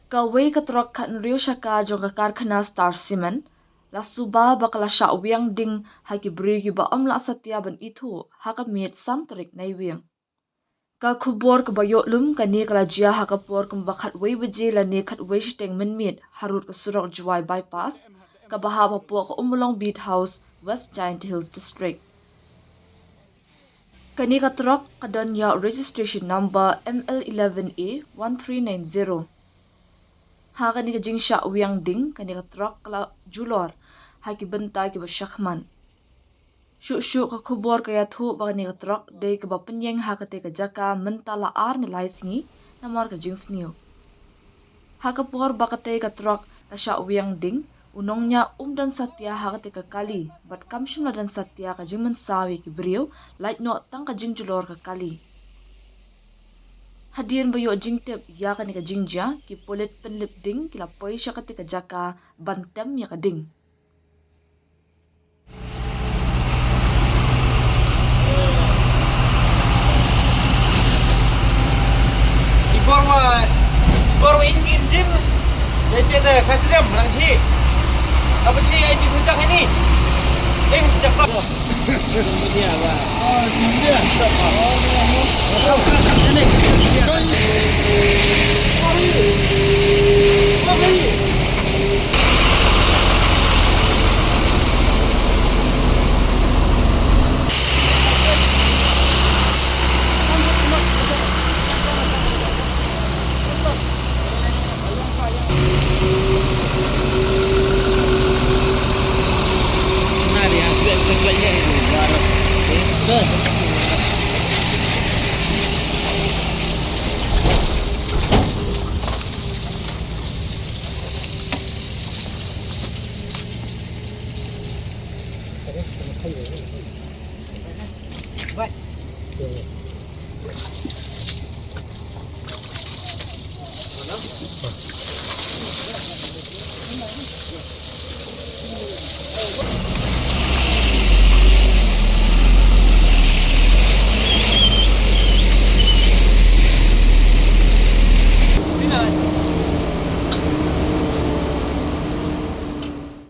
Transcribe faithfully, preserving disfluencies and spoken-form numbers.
Kawei ka trok khathynriew shaka jong ka karkhana Star Cement la suba ba ka la shah wiang ding ha ki briew kiba ym lah satia ban ithuh ha ka miet san tarik Naiwieng. Ka khubor kaba ïoh lum kane ka la jia ha ka por kumba khatwei baje lane khatwei shiteng mynmiet harud ka surok Jowai Bypass kaba hap hapoh ka Ummulong Beat House, West Jaintia Hills District. Kane ka trok ka don ïa u registration number M L eleven A one three nine zero. Ha kane ka jingshah wiang ding, kane ka trok ka la julor ha ki bynta kiba shakhmat. Shuh shuh ka khubor ka ïathuh ba kane ka trok dei kaba pynïeng ha katei ka jaka mynta la ar ne lai sngi namar ka jingsniew. Ha ka por ba katei ka trok ka shah wiang ding, u nongñiah um don satia ha katei ka kali bad kam shym la don satia ka jingmynsaw ïa ki briew, lait noh tang ka jingjulor ka kali. Hadien ba ïoh jingtip ïa kane ka jingjia, ki pulit pynlip ding ki la poi sha katei ka jaka ban tem ïa ka ding. Ibor wa, ibor wa in, in jim. Ete te katrem rang chi. Apa chi ai di tuchak ini. Eh, sejak pa. Ini apa? Oh, ini apa? Oh, ini apa?